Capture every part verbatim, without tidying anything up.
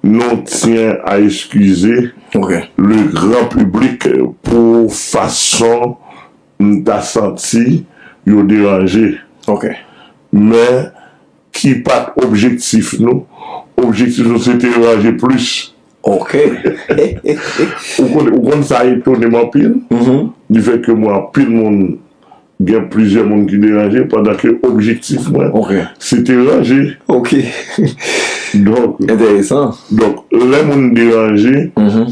nous tient à excuser Ok. le grand public pour façon m ta santi yo deranje. Ok. Men ki pa t objektif nou. Objektif nou se te ranje plis. Ok. Ou konn, ou konn sa etone m anpil. Mhm. Li fè ke mwen anpil moun, gen plizyè moun ki deranje pandan ke objektif mwen Ok. se te ranje. Ok. Donk, Enteresan. donk lè moun deranje, Mhm.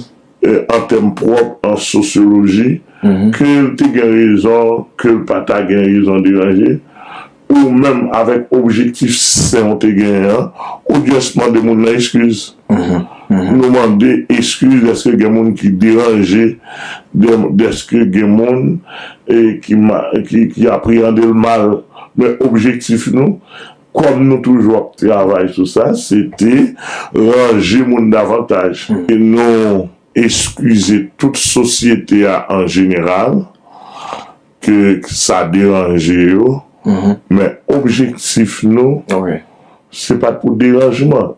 eh, an tèm pwòp, an sosyoloji, Mhm. ke l te gen rezon, ke l pa ta gen rezon deranje, ou menm avèk objektif sen w te genyen an, ou just mande moun nan eskiz. Mhm. Mhm. Nou mande eskiz dèske gen moun ki deranje, de- dèske gen moun eh, ki, ma- ki, ki apreyande l mal. Men objektif nou, kòm nou toujou ap travay sou sa, se te ranje moun davantaj. E nou eskize tout sosyete a an jeneral ke sa deranje yo, Mhm. men objektif nou, Ok. se pa t pou deranjman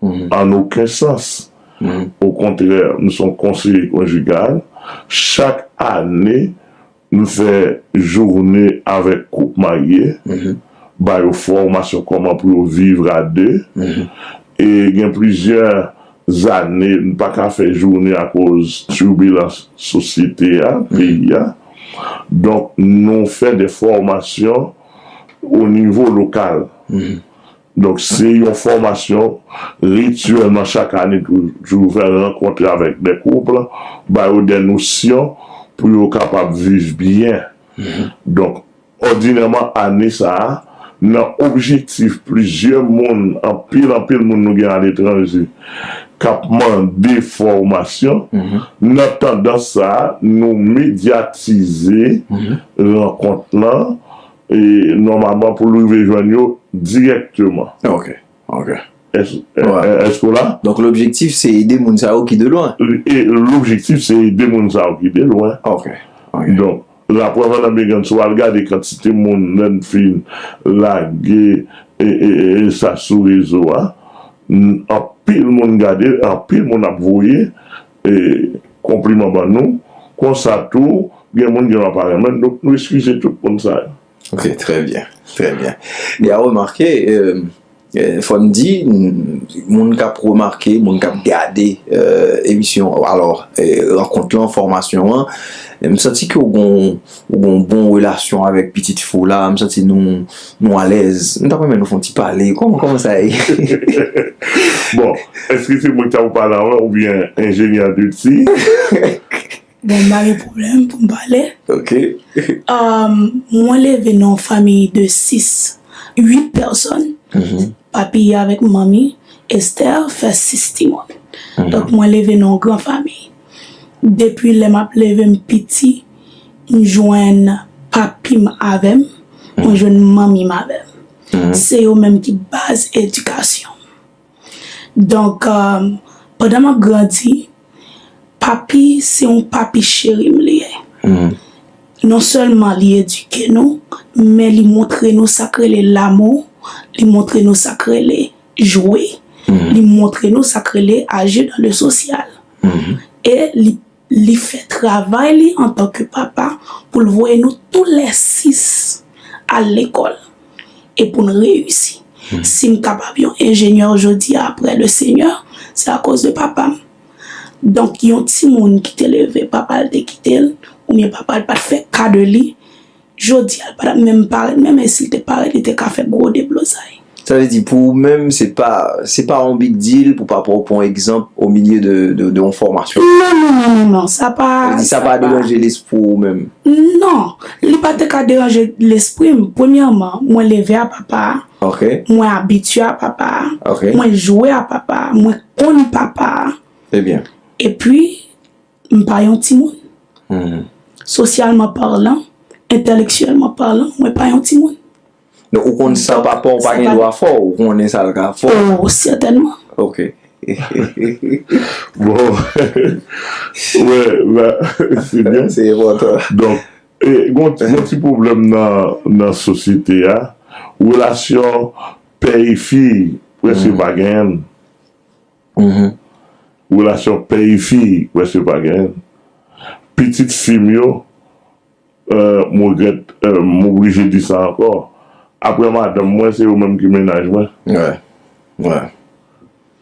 Mhm. an okenn sans. Mhm. Okontrè, m se yon konseye konjigal. Chak ane, m fè jounen avèk koup marye, Mhm. ba yo fòmasyon kòman pou yo viv a de. Mhm. E gen plizyè zane, n pa ka fè jounen akoz tibilans sosyete a, peyi a. Donk, nou fè de fòmasyon o nivo lokal. Mhm. Donk, se yon fòmasyon rityèlman chak ane, toujou fè rankontre avèk de koup, ba yo de nosyon pou yo kapab viv byen. Donk, òdinèman, ane sa a, nan objektif plizyè moun, anpil, anpil moun nou gen aletranje, k ap mande fòmasyon, Mhm. nan tandans sa a, nou medyatize Mhm. rankont lan, e nòmalman pou l rive jwenn yo dirèkteman. Ok. Ok. Èske Ouais. èske w la? Donk, lobjektif, se ede moun sa yo ki de lwen. E lobjektif, se ede moun sa yo ki de lwen. Ok. Ok. Donk, laprèv an nan Megan, si w al gade kantite moun, lè n fin lage e, e, e, e sa sou rezo a, n- anpil moun gade, anpil moun ap voye e, konpliman ban nou. Konsa tou, gen moun gen dwa pa renmen, donk nou eskize tout moun sa yo. Ok, trè byen, trè byen. E a remake, euh, euh, fò n di, n- moun k ap remake, moun k ap gade euh, emisyon, alò, euh, rankont lan, fòmasyon an, m santi ke w gon, w gon bon relasyon avèk pitit fi w la, m santi nou, nou alèz. M ta renmen nou fè yon ti pale. Kòman, kòman sa ye? Bon, èske se mwen ki ta pou pale avan oubyen enjenyè de ti? Bon, m pa gen pwoblèm pou m pale. Ok. Um, mwen leve nan yon fanmi de sis, uit pèsòn. Papi avèk manmi, Esther, fè sis timoun. Donk, mwen leve nan yon gran fanmi. Depi lè m ap leve m piti, m jwenn papi m avè m, mwen jwenn manmi m avè m. Se yo menm ki baz edikasyon m. Donk, um, pandan m ap grandi, papi se yon papi cheri m li ye. Non sèlman li edike nou, men li montre nou sa k rele lamou, li montre nou sa k rele jwe, li montre nou sa k rele aji dan le sosyal. E li, li fè travay li antanke papa pou l voye nou toulèsis al lekòl e pou n reyisi. Si m kapab yon enjenyè jodi a aprè le Senyè, se akoz de papa m. Donk, yon timoun ki te leve, papa l te kite l, oubyen papa l pa t fè ka de li, jodi a, l pa t ap menm parèt, menm e si l te parèt, li te ka fè gwo deblozay. Sa vle di, pou ou menm, se pa, se pa yon big deal pou papa w pran egzanp o milye de, de, de yon fòmasyon. Non, non, non, non, non, sa pa, Sa vle di, sa pa deranje lespri w menm. Non, li pa te ka deranje lespri m. Premyèman, mwen leve a papa a, Ok, mwen abitye a papa a, ok. Mwen jwe a papa a, mwen konn papa a. Ebyen. Epi, m pa yon timoun. Mhm. Sosyalman palan, entèlektyèlman palan, mwen pa yon timoun. Donk, ou konn sa papa w pa gen dwa fè w, ou konnen sa l ka fè w. Oh, sètènman. Ok. Bon, wè, la, se byen. Se enpòtan. Donk, e, gon, gon ti pwoblèm nan, nan sosyete a. Relasyon pè e fi, prèske pa genyen. Relasyon pè e fi, prèske pa genyen. Pitit fi m yo, euh, m regrèt, euh, m oblije di sa ankò. Apre madanm mwen, se yo menm ki mennaj mwen. Wi. Wi.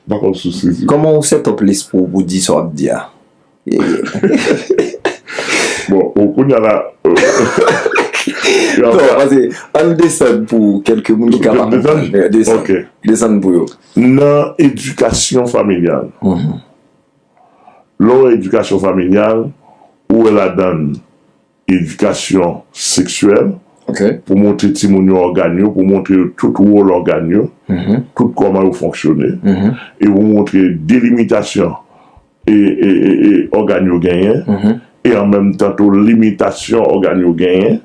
M pa konn si w sezi. Kòman w set up lespri w pou di sa w ap di a? Bon, ou kounye a la. Non, paske ann desann pou kèlke moun ki kapab konprann. Desann? Desann. Ok. Desann pou yo. Nan edikasyon familyal. Lè w wè edikasyon familyal, ou wè ladan l edikasyon seksyèl, pou montre timoun yo ògàn yo, pou montre yo tout wòl ògàn yo, tout kòman yo fonksyone, e pou montre delimitasyon e, e, e, e ògàn yo genyen, e an menm tan tou limitasyon ògàn yo genyen,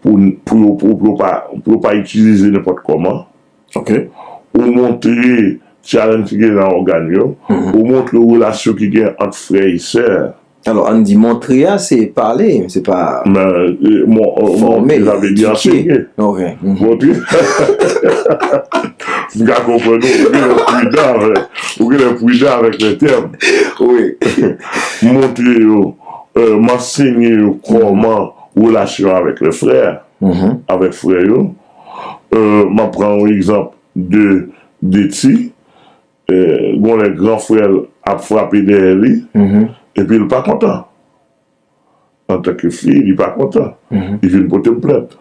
pou, pou yo, pou, pou yo pa, pou yo pa itilize nenpòt kòman. Ok. Ou montre challenge ki gen nan ògàn yo, ou montre relasyon ki gen ant frè e sè. Alò, ann di montre a, se pale, se pa fòme, edike. Sa vle di ansenye. Ok. Montre. M ka konprann ou, ou genlè pridan avèk, ou genlè pridan avèk lè tèm. Wi. Montre yo, euh, m ansenye yo kòman relasyon avèk lè frè, avèk frè yo. Euh, m ap pran yon egzanp de, de ti, euh, gon lè gran frè l ap frape dèyè li, epi l pa kontan. Antanke fi, li pa kontan. Li vin pote m plent.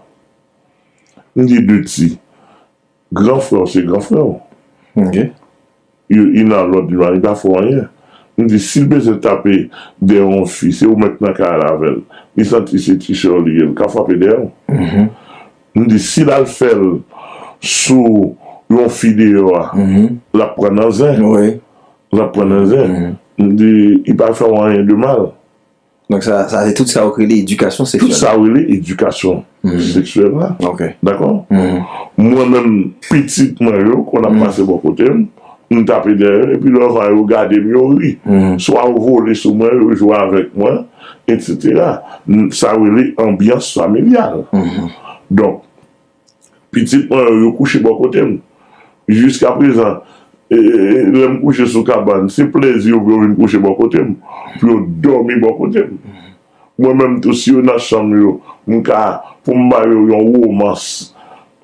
M di de ti, gran frè w se gran frè w. Ok. Li, li nan lòd li, li pa fè w anyen. M di, si l bezwen tape dèyè yon fi, se ou menm k nan kay la avè l. Li santi se ti sè w li ye, l ka frape dèyè w. M di, si l al fè l sou yon fi deyò a, l ap pran nan zen. Wi. L ap pran nan zen. M di, li pa fè w anyen de mal. Donk, sa, sa se tout sa yo rele edikasyon seksyèl. Tout sa yo rele edikasyon seksyèl la. Ok. Dakò? Mwen menm, pitit mwen yo, konn ap pase bò kote m, m tape dèyè yo, epi lè yo gade m, yo ri. Swa yo vole sou mwen, yo jwe avèk mwen, etsetera. Sa yo rele anbyans familyal. Donk, pitit mwen yo, yo kouche bò kote m. Jiskaprezan, e, e, e, lè m kouche sou kabann, se plezi yo pou yo vin kouche bò kote m, pou yo dòmi bò kote m. Mwen menm tou, si yo nan chanm yo, m ka, pou m ba yo yon womans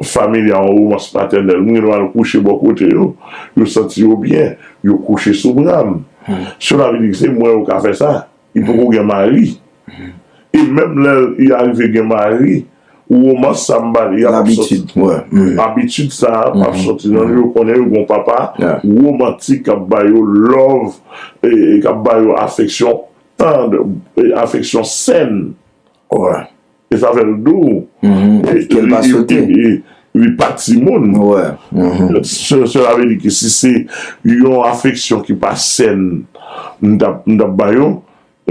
familyal, yon womans patènèl, m gen dwa al kouche bò kote yo, yo santi yo byen, yo kouche sou bra m. Cela veut dire que se mwen yo ka fè sa. Li poko gen mari. E menm lè li arive gen mari, womans sa m ba li, y ap sòti. Labitid, wi. Abitid sa a p ap sòti nan yo, konnen yo gon papa womantik k ap ba yo love, e, e k ap ba yo afeksyon tann, e, afeksyon sèn. Wi. E sa fè l dou. Kè l pa sote. Li pa timoun. Wi. Se, cela veut dire que si se yon afeksyon ki pa sèn, m t ap, m t ap ba yo,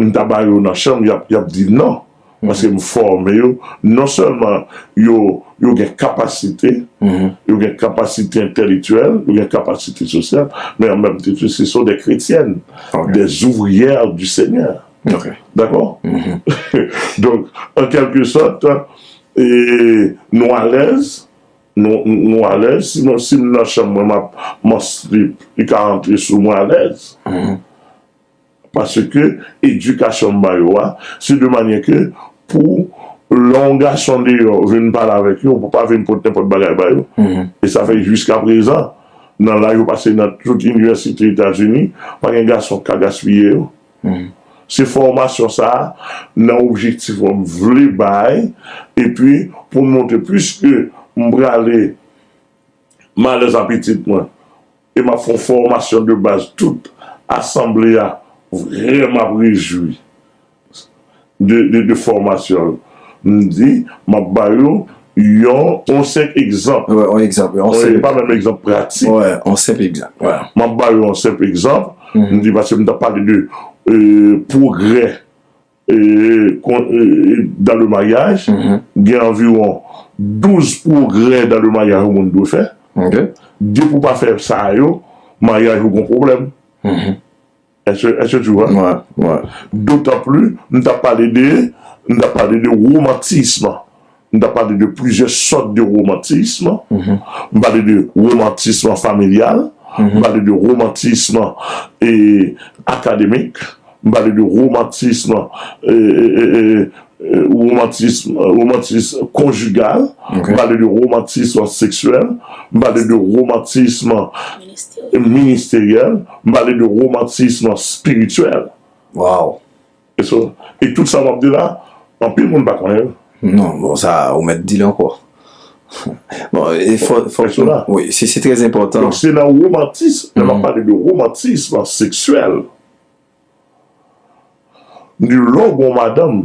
m ta ba yo nan chanm, y ap, y ap di non. Paske m fòme yo, non sèlman yo, yo gen kapasite, yo gen kapasite entèlektyèl, yo gen kapasite sosyal, men an menm tan, ce sont des chrétiennes, des ouvrières du Seigneur. Dakò? Donk, an kèlke sòt, e, nou alèz, nou, nou alèz, si, si m nan chanm mwen, m ap, m an slip, li ka antre sou mwen alèz. Paske edikasyon m ba yo a, se de manyè ke pou lè yon gason deyò vin pale avèk yo, ou pa vin pot nenpòt bagay ba yo. E sa fè jiskaprezan, nan laj yo pase nan tout inivèsite Etazini, pa gen gason k ka gaspiye yo. Se fòmasyon sa a, nan objektif mwen, m vle bay, epi pou m montre, piske m prale m alèz a pitit mwen, e m ap fè yon fòmasyon de baz, tout asanble a vrèman ap rejwi de, de, de fòmasyon l. M di, m ap ba yo yon, yon senp egzanp. Wi, yon egzanp, wi, yon senp, pa menm egzanp pratik. Wi, yon senp egzanp, wi. M ap ba yo yon senp egzap. M di, paske m t ap pale de, euh, pwogrè, euh, kon, euh, dans le mariage, gen anviwon douz pwogrè dans le mariage yon moun dwe fè. Depi w pa fè sa yo, maryaj ou gon pwoblèm. Èske, èske tu vois? Dotan pli, m t ap pale de, m t ap pale de womantism. M t ap pale de plizyè sòt de womantism. M pale de womantism familyal, m pale de romantism e, akademik, m pale de romantism e, e, e, e, e, romantism, romantism konjigal, m pale de romantism seksyèl, m pale de romantism ministeryèl, m pale de romantism espirityèl. Wow. E so, e tout sa m ap di la, anpil moun pa konnen yo. Non, bon, sa, ou mèt di l ankò. Bon, e fò, fò, wi, se, se trè enpòtan. Donk, se nan romantism, lè m ap pale de romantism seksyèl, m di lè w gen yon madanm,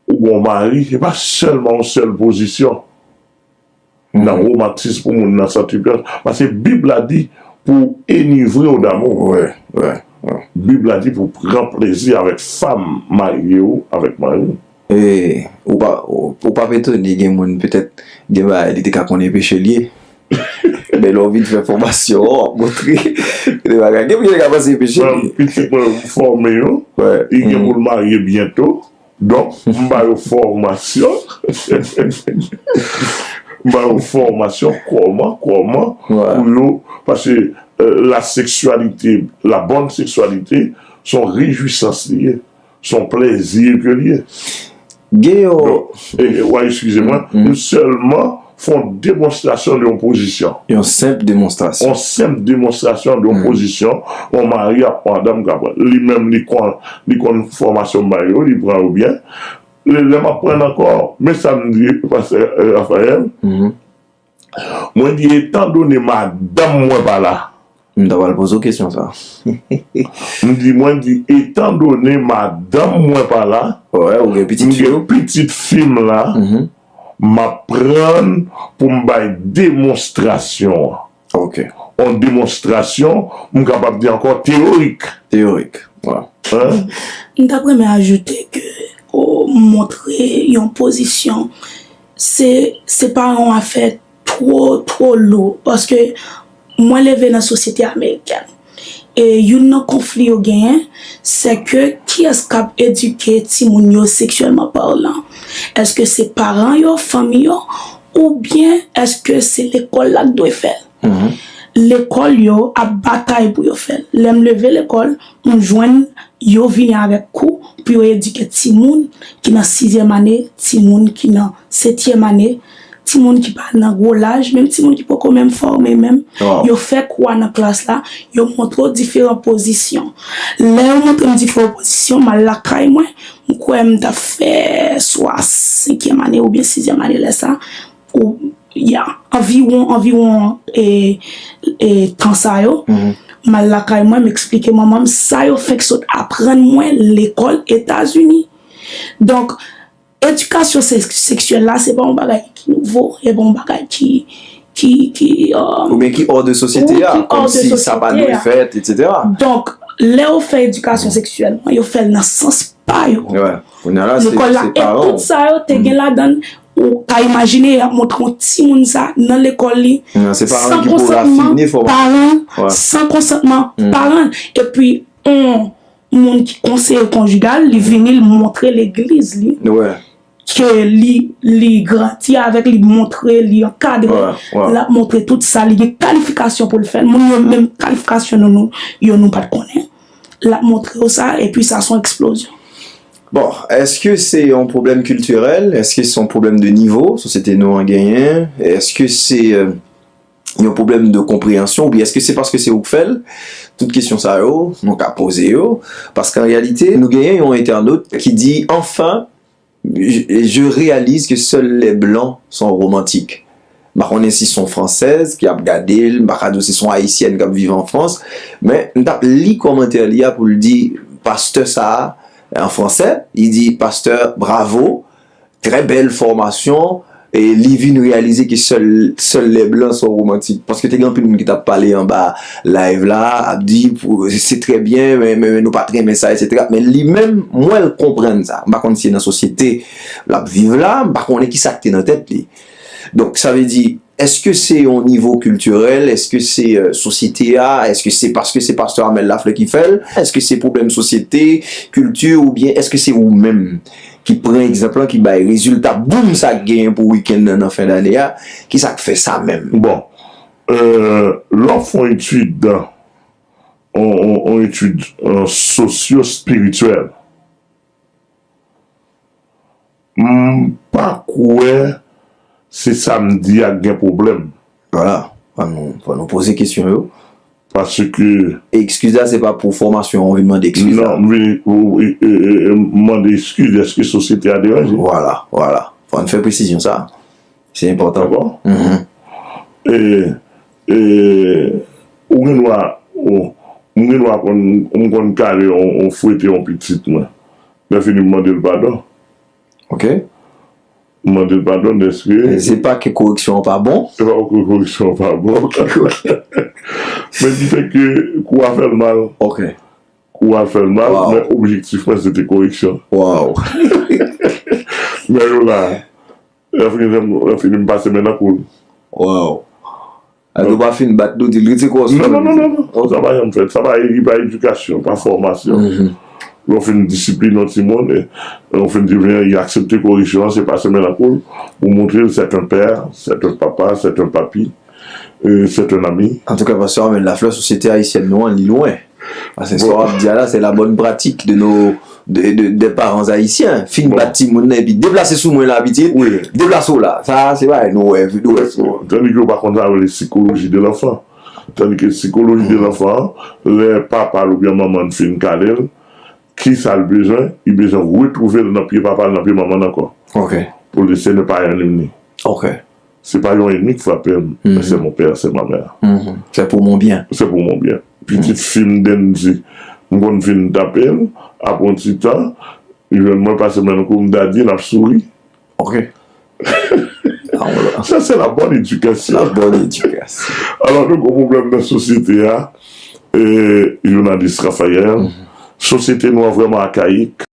ou gen yon mari, se pa sèlman yon sèl pozisyon. Nan romantism pou moun nan santi plas. Paske Bib la di pou enivre w damou. Bib la di pou pran plezi avèk fanm marye w, avèk mari w. E ou pa, ou, ou p ap etone gen moun petèt gen bagay li te ka konnen peche l ye. Men lè w vin fè fòmasyon an, w ap montre de bagay. Gen moun ki te ka panse se peche l ye. Pitit mwen, m fòme yo. Li gen pou l marye byento. Donk, m ba yo fòmasyon. M ba yo fòmasyon kòman, kòman pou yo, paske la sexualité, la bonne sexualité, se yon rejwisans li ye, se yon plèzi ke li ye. Gen yon. Donk, e, e, wa eskize mwen, m sèlman fè yon demonstrasyon de yon pozisyon. Yon senp demonstrasyon. Yon senp demonstrasyon de yon pozisyon, yon mari ak madanm k ap, li menm, li konn, li konn fòmasyon m ba yo, li pran yo byen. Lè, lè m ap pran ankò, men sa m di pastè Raphaël, mwen di, etandone madanm mwen pa la, M ta pral poze w kesyon sa. M di, mwen di, etandone madanm mwen pa la, m gen pitit fi m la, m ap pran pou m bay demonstrasyon an. Yon demonstrasyon, m kapab di ankò teyorik. Teyorik. M t ap renmen ajoute ke montre yon pozisyon, se, se pa yon afè two, two lou. Paske mwen leve nan sosyete amerikèn. E youn nan konfli yo genyen, se ke kiyès k ap edike timoun yo seksyèlman palan? Èske se paran yo, fanmi yo, oubyen èske se lekòl la k dwe fè l? Lekòl yo ap batay pou yo fè l. Lè m leve lekòl, m jwenn yo vini avèk kou pou yo edike timoun ki nan sizyèm ane, timoun ki nan setyèm ane, timoun ki pa nan gwo laj, menm timoun ki poko menm fòme menm. Yo fè kou a nan klas la, yo montre w diferan pozisyon. Lè yo montre m diferan pozisyon, m al lakay mwen, m kwè m t ap fè swa senkyèm ane oubyen sizyèm ane lè sa, ou, ya, anviwon, anviwon e, e tan sa yo, m al lakay mwen, m eksplike manman m sa yo fenk sot aprann mwen lekòl Etazini. Donk, edikasyon sèks-, seksyèl la, se pa yon bagay ki nouvo, se pa yon bagay ki, ki, ki, oubyen ki hors de sosyete a, kòmsi sa pa dwe fèt, etsetera. Donk, lè yo fè edikasyon seksyèl, yo fè l nan sans pa yo. Lekòl la, e tout sa yo te gen ladan l, ou ka imajine y ap montre yon timoun sa nan lekòl li, san konsantman paran l, san konsantman paran l. Epi, yon moun ki konseye konjigal, li vini, li montre legliz li ke li, li grandi avèk, li montre, li ankadre, l ap montre tout sa, li gen kalifikasyon pou l fè l. Moun yo menm kalifikasyon nou, nou, yo nou pa t konnen. L ap montre w sa, epi sa se yon eksplozyon. Bon, èske se yon pwoblèm kiltirèl? Èske se yon pwoblèm de nivo sosyete nou an genyen? Èske se, euh, yon pwoblèm de konpreyansyon? Oubyen èske se paske se ou k fè l? Tout kesyon sa yo, nou ka poze yo. Paske an reyalite, nou genyen yon entènot ki di, enfin, je, je réalise que seuls les blancs sont romantiques. M pa konnen si se yon fransèz ki ap gade l, m pa ka di w si se yon ayisyèn k ap viv an Frans, men m t ap li kòmantè li a pou l di, pastè sa a, an fransè, li di, pastè, bravo, trè bèl fòmasyon, e li vin reyalize ke sèl, seuls les blancs sont romantiques. Paske te gen anpil moun ki t ap pale anba live la, ap di, pou, se trè byen, men, men, men nou pa t renmen sa, etsetera. Men li menm, m wè l konprann sa. M pa konn si se nan sosyete l ap viv la, m pa konnen ki sa k te nan tèt li. Donk, sa vle di, èske se yon nivo kiltirèl? Èske se, euh, sosyete a? Èske se paske se pastè Armel Lafleur ki fè l? Èske se pwoblèm sosyete, kilti, oubyen èske se ou menm ki pran egzanp lan, ki bay rezilta boum sa k genyen pou wikenn nan, nan fen dane a? Ki sa k fè sa menm? Bon, Euh, lè w fè yon etid, yon, yon, yon etid, euh, sosyo-espirityèl, m pa kwè se sa m di a k gen pwoblèm. Vwala. Fò nou, fò nou poze kesyon yo. Paske... E ekskiz la, se pa pou fòmasyon an, ou vin mande ekskiz la. Non, m vin, ou, e, e, e, e, m mande ekskiz, èske sosyete a deranje? Vwala, vwala. Fò n fè presizyon sa. Se enpòtan. Dakò? Mhm. E, e, ou gen dwa, ou, m gen dwa konn, m konn kale, on, on fwete on pitit mwen. Lè fini, m mande l padon. Ok. M mande l padon, dèske... Se pa ke koreksyon an pa bon? Se pa ke koreksyon an pa bon. Ok, ok. Men ki fè ke kou a fè l mal. Ok. Kou a fè l mal, men objektif mwen, se te koreksyon. Waw. Men yo la, lè fini, lè fini, m pase men nan kou l. Waw. Alò, ou pa fin bat li, ou di l retire kò w sou... Non, non, non, non, non. Sa pa janm fèt. Sa pa, li pa edikasyon, pa fòmasyon. Lè w fin disipline yon timoun, e, lè w fin di, li aksepte koreksyon an, se pase men nan kou l, ou montre l c'est un père, c'est un papa, c'est un papi, e, c'est un ami. Antouka, pastè Armel Lafleur, sosyete ayisyèn nou an, li lwen. Paske sa w ap di a la, c'est la bonne pratique de nos, de, de, des parents haïtiens. Fin bat timoun nan, epi deplase sou mwen la, pitit. Deplase w la. Sa, se bagay nou wè, nou wè. Tandis que yo pa konn sa yo rele psychologie de l'enfant. Tandis que psychologie de l'enfant, lè papa l oubyen manman l fin kale l, ki sa l bezwen? Li bezwen retwouve l nan pye papa l, nan pye manman l ankò. Ok. Pou l di, ce n'est pas un ennemi. Ok. Se pa yon enmi k frape m, men c'est mon père, c'est ma mère. Mhm. C'est pour mon bien. C'est pour mon bien. Pitit fi m, Dendy, m konn fin tape l, apre yon ti tan, li jwenn mwen pase men nan kou m, daddy, n ap souri. Ok. Sa, c'est la bonne éducation. La bonne éducation. Alò, nou gen pwoblèm nan sosyete a, e, jounalis Raphaël, sosyete nou an vrèman akayik.